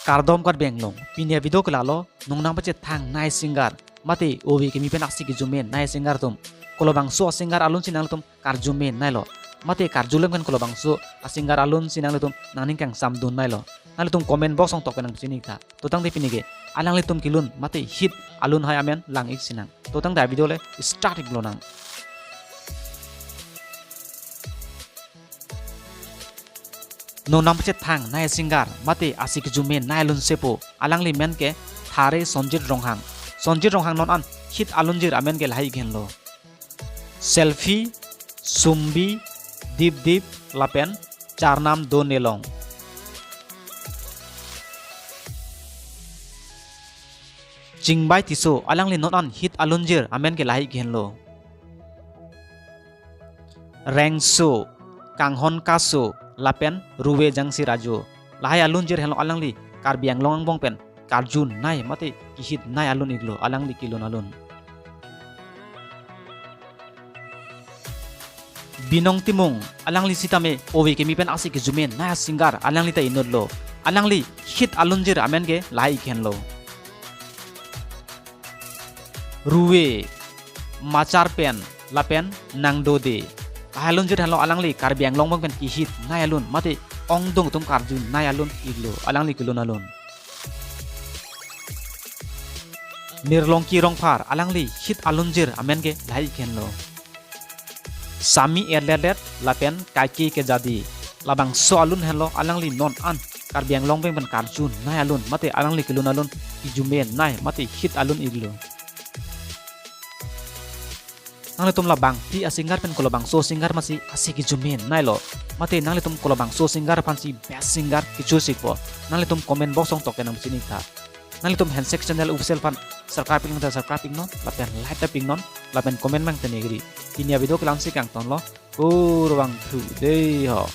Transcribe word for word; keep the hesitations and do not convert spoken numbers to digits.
Kardom kardeng long, pini avideo ke lalo, nongnam pachethang nei singer, mate ove kimi pen aksi kejume nei singer atum, kolobangso asinger alun si nanglitum karjume nei lo, mate karjulem kan kolobangso asinger alun si nanglitum nangning kangsamdun nei lo, nanglitum comment box along tok ke nangchini tha. To tangte pini ke alanglitum kelun mate hit alun hai amen lang-ik sinang. To tangte avideo le start-ik lonang. Nongnam pachethang nei singer mate aksi kejume nei alun sepo, alangli men ke Thare Sonjit Ronghang. Sonjit Ronghang non an hit alunjir amen ke lahai-ik henlo: Selfie, Sumbi, Dip Dip, lapen Charnam Do Nelong. Chingbai Tisso, alangli non an hit alunjir amen ke lahai-ik henlo: Rengso, Kanghon Kaso, lapen Ruve Jangsi Rajo. Lahai alunjir henlo alangli Karbi Anglong angbong pen karju nei mate kehit nei alun-iklo, alangli kelun alun. Binong Timung, alangli sitame ove kimi pen aksi kejume nei asinger, alangli ta inutlo. Alangli hit alunjir amen ke lahai-ik henlo: Ruve, Machar Pen, lapen Nangdode. Lahai alunjir henlo alangli Karbi Anglong angbong pen kehit nei alun mate ongdung atum karju nei alun-iklo, alangli kelun alun. Nirlongki Rongphar, alangli hit alunjir amen ke lahai-ik henlo: Sami Erletlet lapen Kaike Kejadi. Labangso alun henlo alangli non an Karbi Anglong angbong pen karju nei alun mate alangli kelun alun kejume nei mate hit alun-iklo. Nanglitum labangpi asinger pen kolobangso singer masi aksi kejume nei lo, mate nanglitum kolobangso singer aphansi best singer ke-choose-ikpo, nanglitum comment box along tok ke nangchini tha. Nanglitum Handshake Channel Official aphan subscribe-ik nang ta subscribe-ik non, lapen like ta pik non, lapen comment mang ta nigri. Pini avideo ke la-ansi kangtonlo, kurvangthu dei ho.